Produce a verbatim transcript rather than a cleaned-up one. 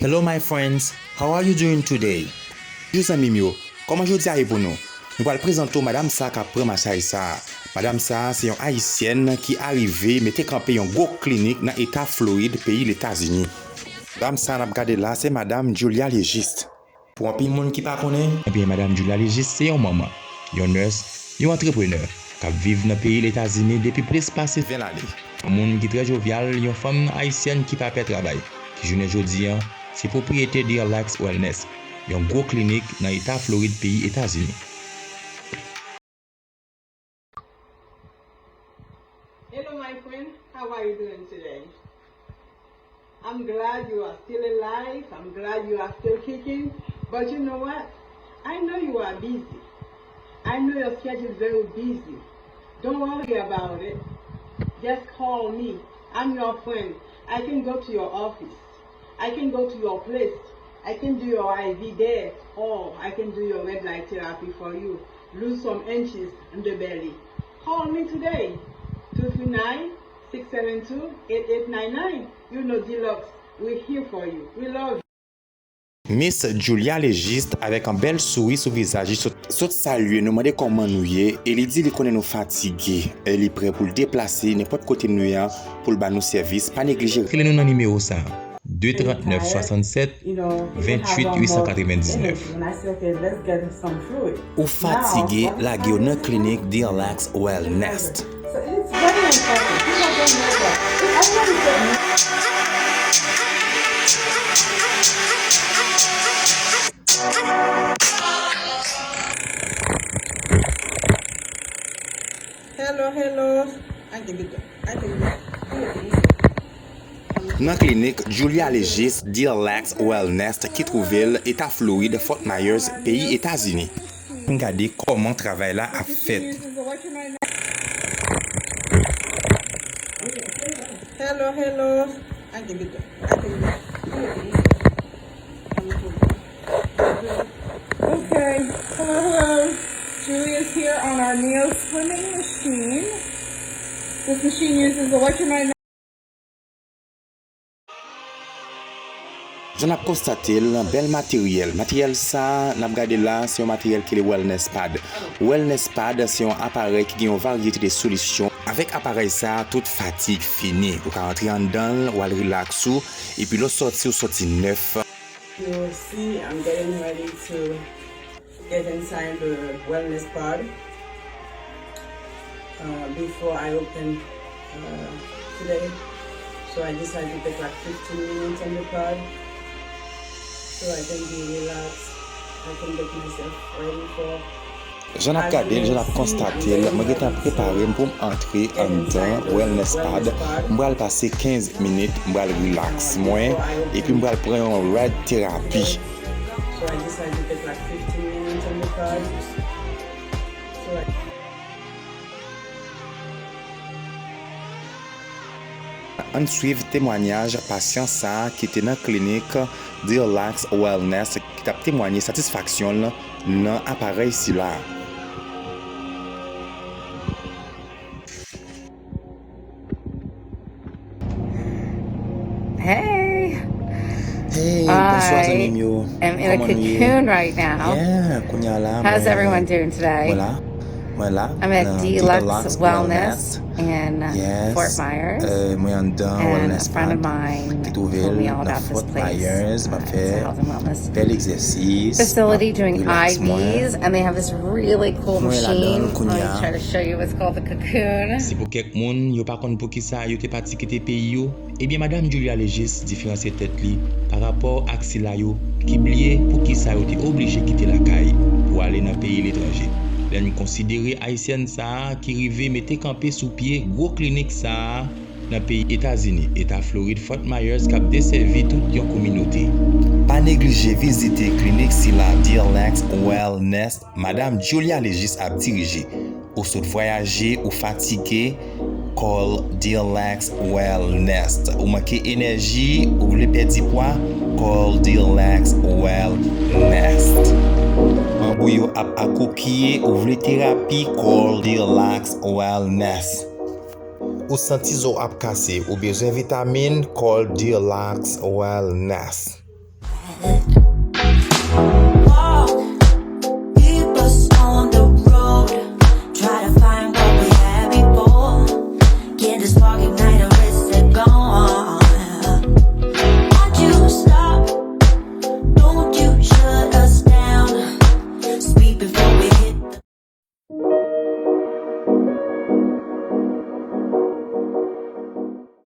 Hello my friends, how are you doing today? Bonjou zanmi m yo, kòman jodi a ye pou nou? Nou pral prezante w madanm sa k ap pran masaj sa a. Madanm sa a se yon ayisyèn ki arive mete kanpe yon gwo klinik nan eta Florid, peyi Letazini. Madanm sa a n ap gade la se madanm Julia Legiste. Pou anpil moun ki pa konnen, ebyen madanm Julia Legiste se yon manman, yon nurse, yon antreprenè k ap viv nan peyi Letazini depi plis pase ven lane. Yon moun ki trè jovyal, yon fanm ayisyèn ki pa pè travay, ki jounen jodi a se pwopriyetè Dear Lax Wellness, yon gwo klinik nan eta Florid, peyi Etazini. Hello, my friend. How are you doing today? I'm glad you are still alive. I'm glad you are still kicking. But you know what? I know you are busy. I know your schedule is very busy. Don't worry about it. Just call me. I'm your friend. I can go to your office. I can go to your place. I can do your I V there, or I can do your red light therapy for you. Lose some inches in the belly. Call me today. Two three nine, six seven two, eight eight nine nine. You know Deluxe, we here for you. We love you. Miss Julia Legiste, avèk yon bèl souri sou vizaj li, sot, sot salye nou, mande kòman nou ye, e li di li konnen nou fatige, e li prè pou l deplase nenpòt kote nou ye a pou l ba nou sèvis. Pa neglije rele nou nan nimewo sa a, de trant nèf swasannsèt, venntuit uit san katrevendiznèf. Ou fatige, lage yo nan klinik Dear Lax Wellness. Hello, hello. I can do that. I can do that. Nan klinik Julia Legiste, Dear Lax Wellness ki twouve l eta Florid, Fort Myers, peyi Etazini. Ann gade kòman travay la ap fèt. Hello, hello. I can do that. I can do that. Okay, hello, hello. Julia's here on our Neo swimming machine. This machine uses electromagnetic. Jan n ap konstate l, bèl materyèl. Materyèl sa a n ap gade la, se yon materyèl ki rele wellness pad. Wellness pad se yon aparèy ki gen yon varyete de solisyon. Avèk aparèy sa a, tout fatig fini. Ou ka antre anndan l, w al rilaks ou, epi lè w sòti, w sòti nèf. You will see I'm getting ready to get inside the wellness pod uh, before I open uh, today. So I decided to take like fifteen minutes on the pod so I can be relaxed. I can get myself ready for Jan n ap gade l, jan n ap konstate l, mwen gentan prepare m pou m antre anndan wellness pad. M pral pase kenz minit, m pral rilaks mwen, epi m pral pran yon rad terapi. So I decided to take like fifteen minutes on the pod. So I Ann swiv temwanyaj pasyan sa a ki te nan klinik Dear Lax Wellness ki t ap temwanye satisfaksyon l nan aparèy sila. Hey! Hey, bonswa zanmi m yo. I'm in a cocoon right now. Yeah, kounye a la. How's everyone doing today? Mwen la. Mwen la. I'm at Deluxe Wellness in Fort Myers. Mwen anndan And a Wellness friend of Pad mine ki twouve told me l all nan about this Fort place. Myers. M ap It's fè a health and wellness bèl egzèsis. Facility M ap doing rilaks mwen. I Vs, and they have this really cool Mwen ladan machine. l kounye Let a. me try to show you. It's called the cocoon. Si pou kèk moun yo pa konn poukisa yo te pati kite peyi yo, ebyen madanm Julia Legis diferansye tèt li pa rapò ak sila yo ki bliye poukisa yo te oblije kite lakay pou ale nan peyi letranje. Lè n konsidere ayisyèn sa a ki rive mete kanpe sou pye gwo klinik sa a nan peyi Etazini, eta Florid, Fort Myers, k ap desèvi tout yon kominote. Pa neglije vizite klinik sila Dear Lax Wellness madanm Julia Legis ap dirije. Ou sot vwayaje, ou fatige, call Dear Lax Wellness. Ou manke enèji, ou vle pèdi pwa, call Dear Lax Wellness. Manm ou yo ap akwokiye, ou vle terapi, call Dear Lax Wellness. Ou santi zo ap kase, ou bezwen vitamin, call Dear Lax Wellness.